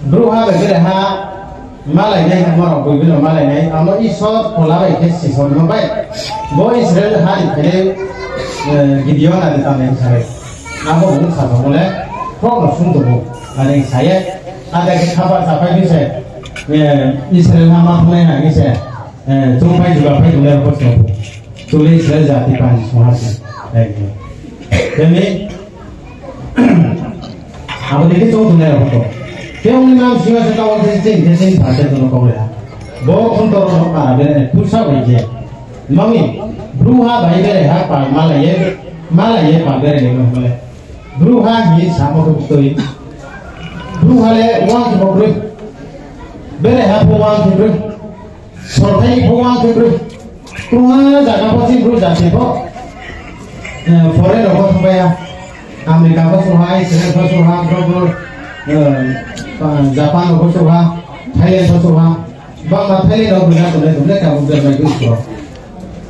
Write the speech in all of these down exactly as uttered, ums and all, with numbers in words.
Brouhha bai bereha malainai, tongmo rao boi bino malainai, amo Isor phola bai khe sisor no bai. Bo Israel ha ni phainai, eh, Gideon adi tangnai bsa bai. Abo bung sa tongmo le, khrouh no sung tongmo, are sa ye. Ada khe khaba sapai bise, eh, Israel ha ma thanngnai ha bise, eh, chung pai juga pai tongnai rao pho sung. Chung le Israel jati pani sung ha se. Tini, abo dei khe chung tongnai rao pho. Khe ong ni nam sima se kau khe ching khe ching pha se tono kau le ha. Bo khuntor rao para bere, pusa bai je. Mami, brouhha bai bereha pal malai ye, malai ye pal bere ni mo le. Brouhha hi samo khe butoi. Brouhha le wang khe bo broi. Bereha pho wang khe broi. Sorthai pho wang khe broi. Krungha zaga pho chini brouh jati pho. Eh, foreign rao pho thangpai ha. America pho sung ha, Israel pho sung ha, bro, bro, eh, Japan rao pho sung ha, Thailand pho sung ha. Bangma Thailand rao bung na tongnai tongnai kabo bermai bung sung.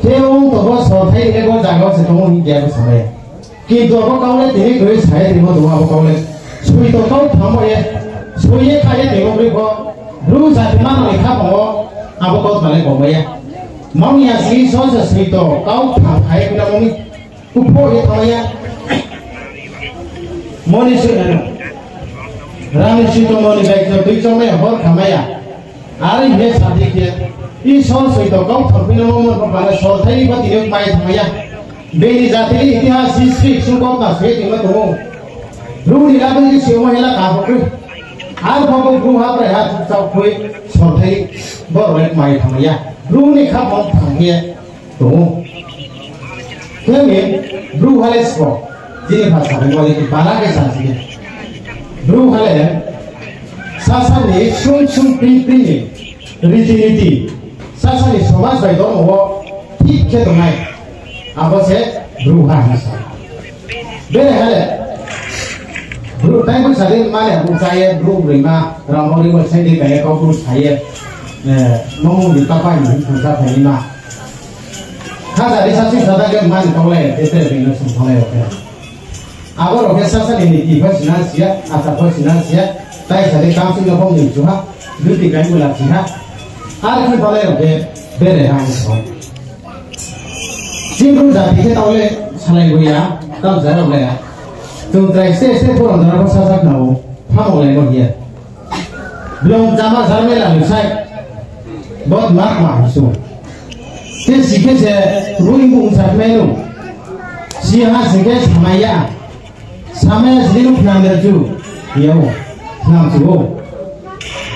Khe ong to bo sorthai le bo zaga wo se tongmo hing khe abo samai ya. Kintu abo kau le tini kroi sa ye tongmo tong abo kau le. Soi to kau thamo ye, soi ye kha ye tongmo kroi pho. Bru jati mano ni khaphang wo abo kau tma le kongmai ya. Mami ya sing so se soi to kau thang kha ye pina mami. Upho ye thang ya. Moni soi ano. Rami soi to moni bai to tui chongmai hor khamai ya. Are hing ye sa di khe, Isor soi to kau thang pina mamo pho pala sorthai ba tini mai thang ya. Bini jati ni itihas history sung kau ta soi tongma tong ou. Bru ni lama ni soi mo hela ka bo kroi. Ar bo bo bru ha brai ha chukchak khui sorthai bo rao le mai thang ya. Bru ni khaphang thang ye tong ou. Khe ni bru ha le sbo, jini bhasa bai wali ki bara khe sa si khe. Bru ha le sasa ni sung sung pri pri ni riti niti, sasa ni somaj bai dong wo thik khe tongnai. Abo se bru ha hing sa. Bere ha le bru tai bo sa di ma le bung sa ye bru rima rang bo ri bo sai di kaya kau bru sa ye. Eh, mong mong di papa ni hing sa phai ni ma. Khaja di sasi sada khe mani tong le, ete bini sung tong le, oke. Abo rao khe sasa ni niti pho sina sia, asa pho sina sia, tai sa di kamsi no pho ni chuha, duty kai mula chiha. Ar khe tong le, oke, bere ha ni song. Chini bru jati khe tong le, salai boya, kam sa rao le. Chung trai se se phuron dara pho sasa khna ou, phamo le mo hia. Blong chama jarmela lusai. Bot mak ma hing su. Khe si khe se rui bung sa khmai nu. Si ha si khe samai ya. Samai ya si khe nu khnam der chu. Yao. Khnam chu o.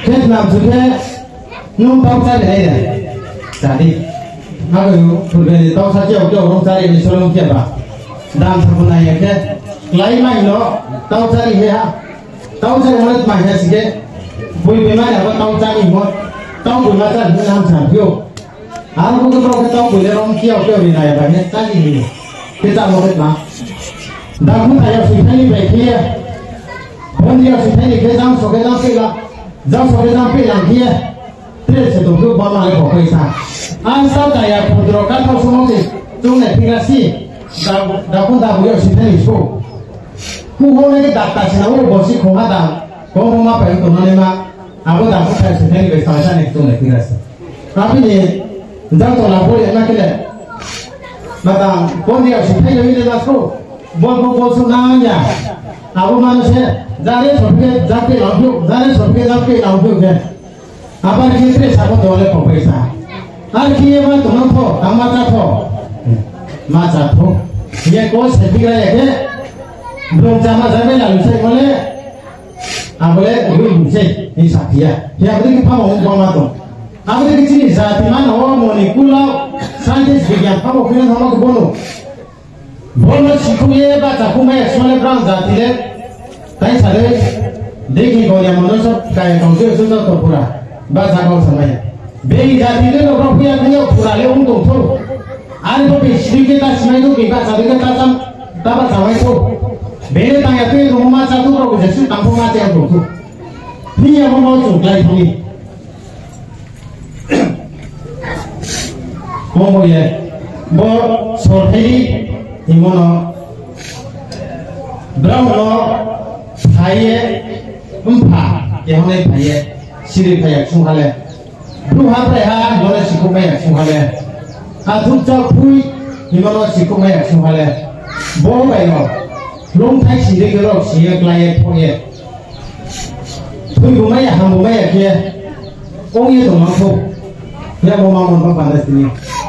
Khe khnam chu khe nung tau chari nai de. Chari. Abo yo, purbe ni tau sa khe o khe o rong chari ni solong khe ba. Dam sa phu nai ya khe. Klái mai no tau chari he ha. Tau chari mo le tma hing ya si khe, boi boi ma ni abo tau chari mo, tau boi ma chari hing ham sa phi ou. Aro bo khe bo khe tau boi le rong khe o khe o ri nai ya ba hing chari hing. Khe chamo khe tma. Dakhu ta ya sui thai ni bai khe ye. Bon ya sui thai ni khe jang so khe jang pe la, jang so khe jang pe lang khe ye. Tre se tong khe bama le bo khe sa. Ang sa ta ya khudro ka thao sumo se chung le thik ra si. Da, dakhu da bo ya sui thai ni so. Khu ho le ke dakta se na o bo si khong ha da. Khong ho ma pai tong na le ma. Abo da ko thai se thai ni bai sa sa ni chung le phira se. Abi ni jang to la bo ya na khe le. Ma da ko ni ya si thai ni le ma so. Bol ko bol so na ya. Abo ma no se. Jare so ke jang ke la phu. Jare so ke jang ke la phu ke. Abar khe tre sabo to le ko pai sa. Ar khe ye ma tong no tho, tang ma cha tho. Ma cha tho. Ye ko se phira ya khe. Blong chama jare la lu se ko le. Abo le, abo le bung se, ni sa phi ya. He abo dei khe phamo ong bangma tong. Abo dei khe chini jati mano o moni kulo, scientist bigyan phamo khe no thamo khe bono. Bono sikhou ye bacha khou mai ya sole brang jati le. Tai sa dei, dei khe goria mono so, kaya tong se so to pura. Bacha kau sa mai ya. Bini jati le no brang phuya khe yo pura le ong tong thou. Ani bo bini sri khe ta simai thou, bini bacha dei khe ta cham, ta bacha mai thou. Bini tang ya khe no ma cha thou, brao jesuh tang pho ma cha tong thou. Phiya mo no chung klái thou ni. Mo bo ye, bo sorthai ni himo no, brao no, phai ye, mpha, Keha nai phai ye, siri phai ya sung ha le. Bru ha bre ha, himo no sikhouh mai ya sung ha le. Athuh chak phui, himo no sikhouh mai ya sung ha le. Bo bai no, lungthai si de ke rok si ye, klái ye, pho ye. Thui bo mai ya, ham bo mai ya khe, ong ye tong nang thou. Ya bo ma mon ba panda sini.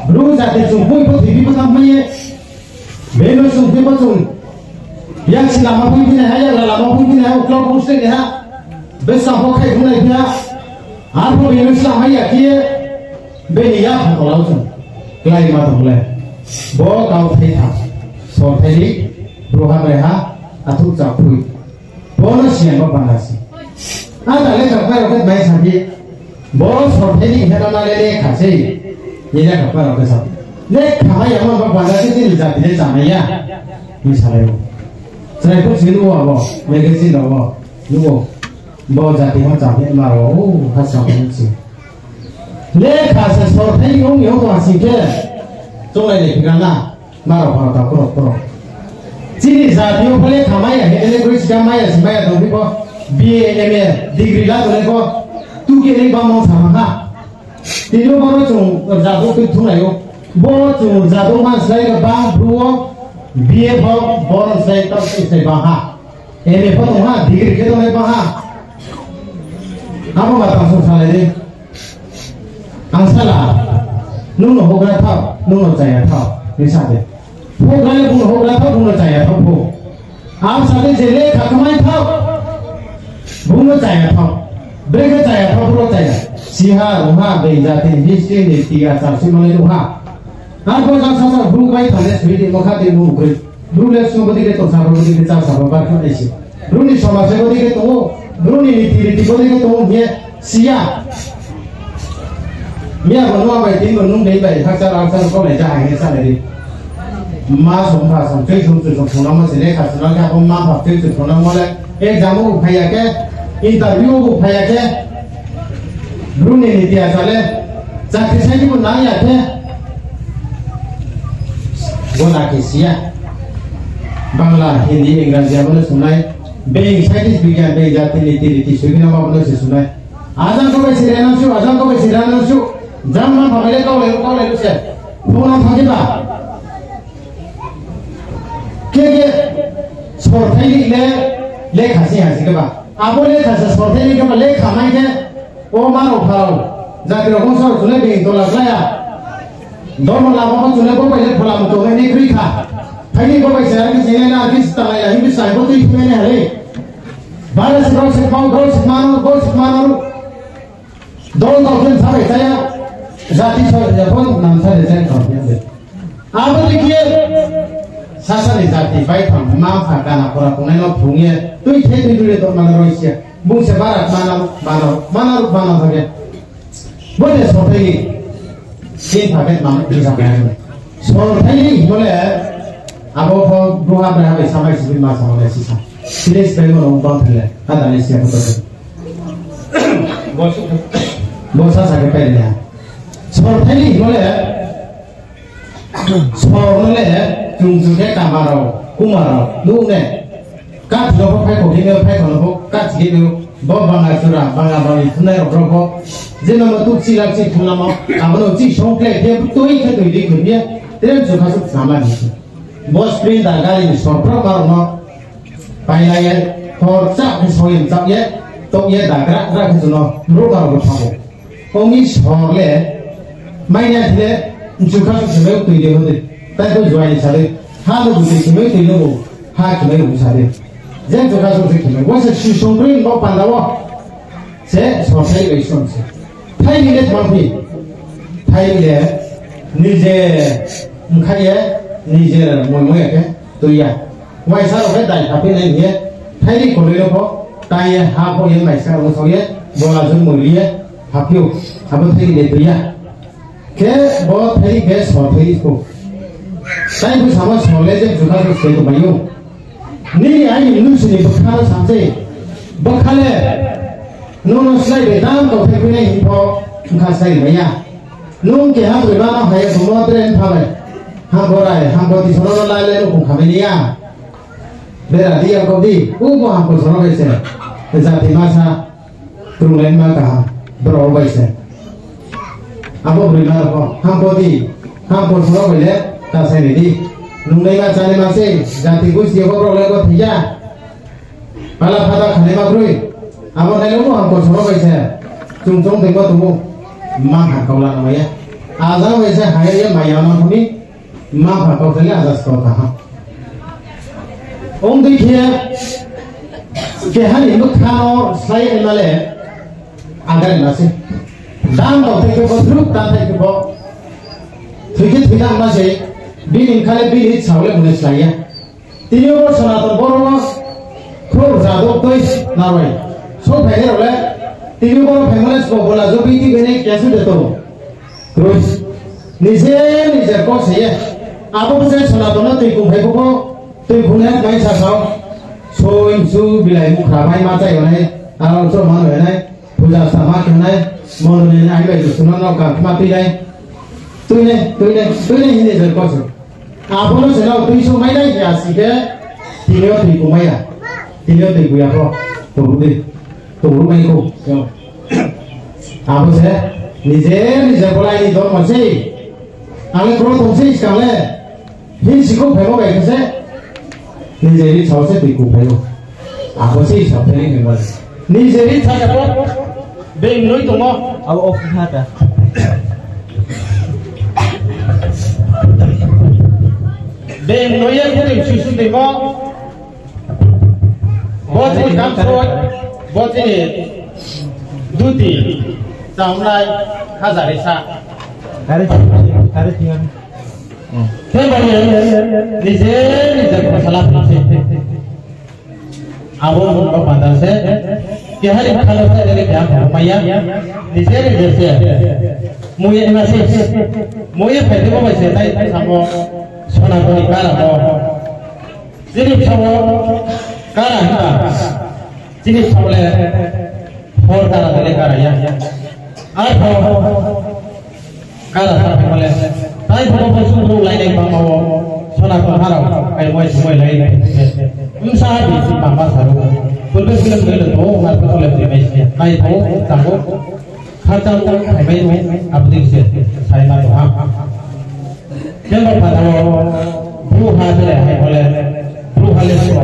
Bru jati chung phui pho thoi phi pho tham mai ye. Beno chung phi pho chung. Yak si lama phui phi nai ha, yak lama phui phi nai ha, uklau pho sle nai ha. Besa pho khai thung nai phi ha. Ar pho beno sla mai ya khe. Beni ya pha tong lau chung. Klái ma tong le. Bo kau thai tha. Sorthai ni. Bru ha bre ha. Athuh chak phui. Bo no siyan bo panda se. Ada lekha kmai rao khe mai sa di. Bo sorthai ni hena na le lekha se. Ni lekha kmai rao khe sa. Lekha mai ya mo bo panda se chini jati le chamai ya. Ni salai o. Chrai pho si nuh wo abo. Magazine rao wo. Nuh wo. Bo jati ha chamai ma rao. O, ha chamai si. Lekha se sorthai ni ong ni ong tong ha sing khe. Chonglai ni phikra na. Maro pharo ta kro kro. Chini jati yo pho lekha mai ya, hing le kroi sika mai ya, si mai ya tong phi pho, B A, M A, degree la tong le pho, tu ke ni bang mong sama ha. Tini yo boro chung rjado tui thunglai ou. Bo chung rjado man slái ka bang bru wo, B A pho, boro slái tau slái bang ha. M A pho tong ha, degree khe tong le bang ha. Abo ma tang sung salai di. Angsala, nung no houhgra thao, nung no chaya thao, hing sa de. Houhgra le bung no houhgra thao, bung no chaya thao pho. Ang sa de je lekha kmai thao, bung no chaya thao. Brekhe chaya thao, bung no chaya. Siha, rungha, beng jati, history, niti, achar, simo le rungha. Ang bo jang sasa bung bai thang le sui di, mokha di bung kroi. Bru le sung bodi khe tong sa, bodi khe chá sa, ba bar khe nai se. Bru ni somaj se bodi khe tong ou, bru ni niti riti bodi khe tong ou, hing ye siya. Miya bo nung bai tin bo nung dei bai, hakchal hakchal kau nai ja hai hing ye sa nai di. Ma song pha song, choi song choi song thungnamo se lekha sunang khe, abo ma pha choi choi thungnamo le, exam wo bo phai ya khe, interview wo bo phai ya khe, bru ni niti achar le, chakri sai ni bo nang ya khe, Bo na khe siya. Bangla, Hindi, Ingraji abo no sungnai. Beng scientist bigyan, beng jati ni tiri ti sui bina abo no se sungnai. Ajang ko bai sira nang su, ajang ko bai sira nang su. Jang man pha bai le kau lai, kau lai se. Phung nang pha khe ba. Khe khe sorthai ni le lekha se ha se khe ba. Abo lekha se sorthai ni khe ba lekha mai khe. O ma rao pha rao, jati rao bongso rao chunai bini tola klái ya. Dormo lama pho chunai bo bai le phola mto mai ni kroi kha. Phaini bo bai se ar khe se nai na ar khe se talai ya, himbi sai bo tui thumai nai ha le. Bara se brao se kmao, brao se kma no, brao se kma no. Dol dol khe sa bai chaya, jati sa ya pho nam sa de chaya kha ya de. Abo ni khe sasa ni jati bai thang ma pha kana pora tongnai no phrung ye, tui the tui tui le tongma no roi siya. Bung se bara mana, mana, mana, mana thang ye. Bo de sorthai ni, sin pha khe ma ni sa kha. Sorthai ni bo le, abo pho duha bai ha bai samai sibin ma samai sisa. Sile sile mo no bang thang le, ada le siya pho to. Bo sasa khe pai le. Sorthai ni bo le, Sor no le, chung chung khe kama rao, kuma rao, nuh ne. Kathi rao pho phai kho khe no, phai kho no pho, kathi khe no, bo banga chura, banga bani thumnai rao brao pho. Je no mo tuh chih lak chih thumlamo, abo no chih song khlai khe, tui khe tui di khe ye, tren chu kha suk sama ni. Bo spring da gari ni sor brao ma rao no, pailai ye, hor chak khe soyem chak ye, tok ye da gra gra khe chu no, brouh ma rao bo thango. Ong ni sor le, mai ya khe le, mchukha suk se mai tui de hode. Tai bo juai ni sa de, ha no bu tui se mai tui no bo, ha khe mai bu sa de. Je mchukha suk se khe mai. Bo se sisong bri bo panda wo. Se sorthai bai song se. Thai ni le tma phi. Thai ni le, nije mkhai ye, nije moi moi ya khe, tui ya. Waisa rao khe dai haphi nai hing ye, thairi koloi rao pho, tai ye ha pho ye maisa rao sao ye, bola jun mori ye, haphi ou, abo thairi de tui ya. Khe bo thairi khe so thairi pho. Tai bo samo so le je juda juda se tongmai ou. Nini aini mnusu ni bkha no sa se, bkha le, nung no slái de dam tongthai phi nai hing pho, bkha slái mai ya. Nung keha broi ma no hai ya tongmo tre mpha bai. Hambo rai, hambo tisono no lai lai no khong khamai ni ya. Bera di ya kau di, ubo hambo sono bai se. Jati masa. Krunglaima kaham, brao bai se. Abo broi ma rao pho, hampo di, hampo soro bai le, ta sai ni di. Nungnaima chánaima se, jati gusti yo pho brao le bo thai ya. Pala phata khanaima broi. Abo nai le mo hampo soro bai se. Chung chung tei bo tong ou. Mma pha kau la nang ya. Aja bai se haya ye maya nang kho mi. Mma pha kau khe le aja skau tha ha. Ong dei khe, keha ni bkha no slái naima le, agar na se. Dam rao thai khe bo, druk ta thai khe bo. Thoi khe thoi dam ma se, bini bkha le bini sao le mone slái ya. Tini bo Sonaton boro no khrouh rza dok tui naroi. Só phainai rao le, tini boro phaimo le sbo bola jo bini bini kesu de to. Kroi. Nije, nije kau se ye. Abo se Sonaton no tui kung phai bo, tui kung nai mai sa sao. Soi, su, bilai, mukhra, mai ma chai nai. Aro so ma nai. Puja sama khe nai. Mono ni nai, bai, suno no kam ma tui nai. Tui nai, tui nai, tui nai hini je kau se. Abo no se nao tui so mai nai ya si khe. Tini yo tui kung mai ya. Tini yo tui kung ya pho. Tungru di. Tungru mai kho. Abo se, nije, nije bolai ni dormo se. Ang le bro tong se skang le. Hin si kho phaimo bai khe se. Nije ri sao se tui kung phai ou. Abo se sao phai ni mo. Nije ri sa ya pho. Beng noi tongmo. Abo off ha ta. Beng noi ye khuri susu tongmo. Bo chini kamsoi, bo chini duty, chamlai, hazar isa. Are, are, tinggal. Khe bo ye, nije, nije pho sala phi se. Abo mung no panda se, kehari khalo se, ere keha pho maya, nije, nije se. Muye ma se, muye phaide bo bai se, tai samo, Sonatoni kara bo. Chini bsao kara himba, chini bsao le hor kara de le kara ya. Arpho kara sa phaimo le, tai pho bo sung rung lai nai bangma wo, Sonaton ha rao, kai moi sumoi lai nai. Bsa ha di si bangma sa rung. Purbe film de le to, arpho le de mai si. Nai to, tango. Kharchang tang phaimai no, abo dei se sai ma tong ha. Khe bo phathar wo, bru ha se le hai bo le, bru ha le sro.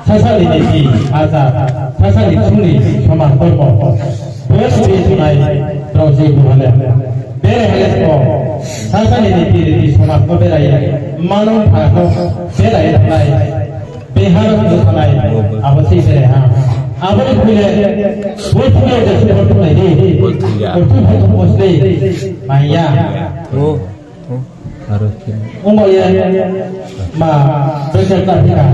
Sasa ni niti, achar, sasa ni sung ni somaj dormo. Bo suri sunai, rao se bru ha le. Bere ha le sro, sasa ni niti riti somaj no berai ye, mano pha no berai ye thanai. Bihar wo thanai, abo se berai ha. Abo ni khui le, bo thung yo je support khlai di. Bo thung pho tong mosle, maya. Aro khe. Ongba ye, ma, bese ta thika.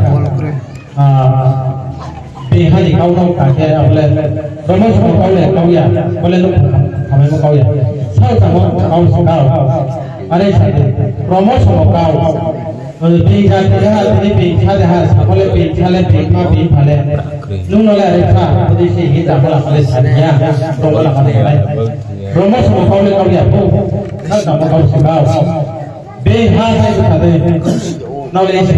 Ah, Bihar ni kau no kha khe, abo le, Romo Somo kau le kau ya, bo le nuk khamai bo kau ya. Sao tamo kau se kau. Are sa de, Romo Somo kau. Bini jati de ha, bini bini sa de ha, samo le bini sa le, bini ma bini pha le. Nung no le are sa, bini se hi jamo la kha le sa ya, tong la kha le. Romo Somo kau le kau ya, bo. Sa jamo kau se kau. Bini ha sai sa de. Nau le se,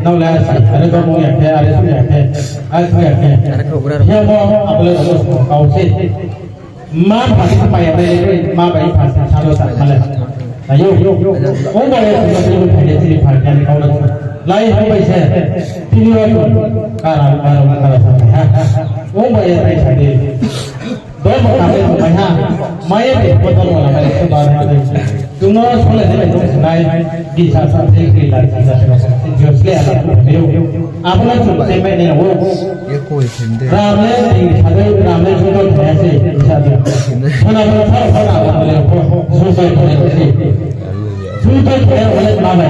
nau le are sa, are dormo ya khe, are su ya khe, are su ya khe. Hiya mo, abo le Romo Somo kau se. Ma pha si paya bai, ma bai pha si sa lo sa ma le. Ayo, o bai ya sa lo sa ma le, chini pha khe ni kau lo sa. Lai ha bai se, tini wa tu, kara, kara, kara sa ha. O bai ya tai sa de. Dormo kha bai bai ha. Ma ye de ko dormo la bai ko ba ha de. Tumo sole de ko nai, di sa sa de ki la sa sa. Josle ala ko de. Abo la tu se mai ne wo. Ram le bini sa de, Ram le judo thaya se, sa de. Sona bo sa, sona bo le ko, judo thaya se. Judo thaya le ma bai.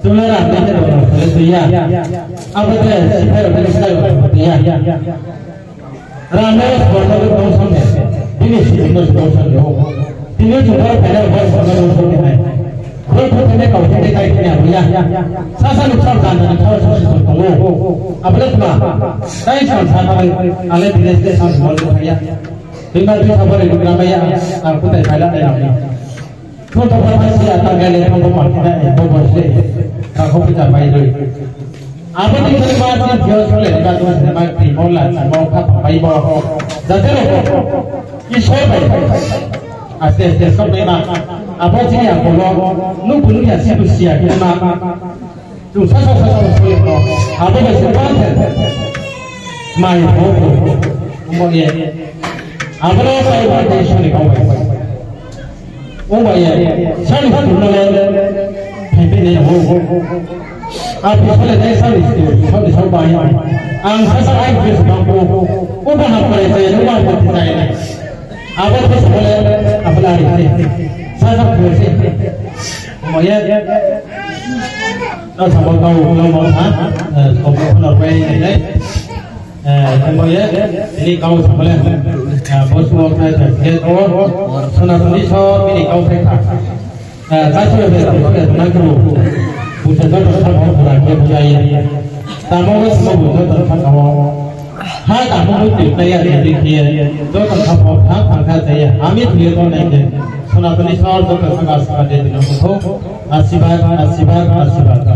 Tula Ram le ko le tuya. Abo de, sa le sa ko tuya. Ram le ko no ko song de. Bini si no ko song de. Tini judo thaya le ko song no song de. Bro, bro, bro, kau thai thai thai thai ya. Sasa ni kau dan dan kau sasa sasa tong ou. Abo le tma. Tai sa sa thai, ale bini se sa mo le thai ya. Bima bini sa bo le dukra mai ya. Ang kutai thai la thai la. Kau to pa si ya ta ga le kau to pa thai thai, kau pa si. Kau ko pita mai doi. Abo ni khe ma chini thing yo sole ba tong se ma kri mo la chimo kha phapai bo. Jate ro Isor bai aste aste soknaima. Abo chini akol wo nubu nuh ya sibu si ya khe ma. Chung sa sa sa sa sole no. Abo bai se ba the. Mai bo bo. Omo ye. Abo no pai ba the sole kau bai. Ongba ye, sani sani no le, phai phai nai ho. A phi sole nai sani sani, sani sani bai. Ang sa sa ai phi sani ko. Ongba ha pore se, ongba ha pore se. Abo phi sole, abo la ri se. Sa sa phi se. Mo ye. No sa bo kau, no mo sa. Eh, so bo no bai nai. Eh, tamo ye, tini kau samole. Eh, bo sumo khai khai khe to, Sanatoni Isor bini kau khai kha. Eh, kasu be, kasu be, tona kru. Busa joto sa bo pura khe buja ye. Tamo bo sumo bu joto sa kamo. Ha tamo bu tu kaya ye, di khe ye. Joto sa bo, ha, ha, ha, sa ye. Ami tu ye to nai khe. Sanatoni Isor joto sa ka, sa ka de, tino ko. Asibad, asibad, asibad.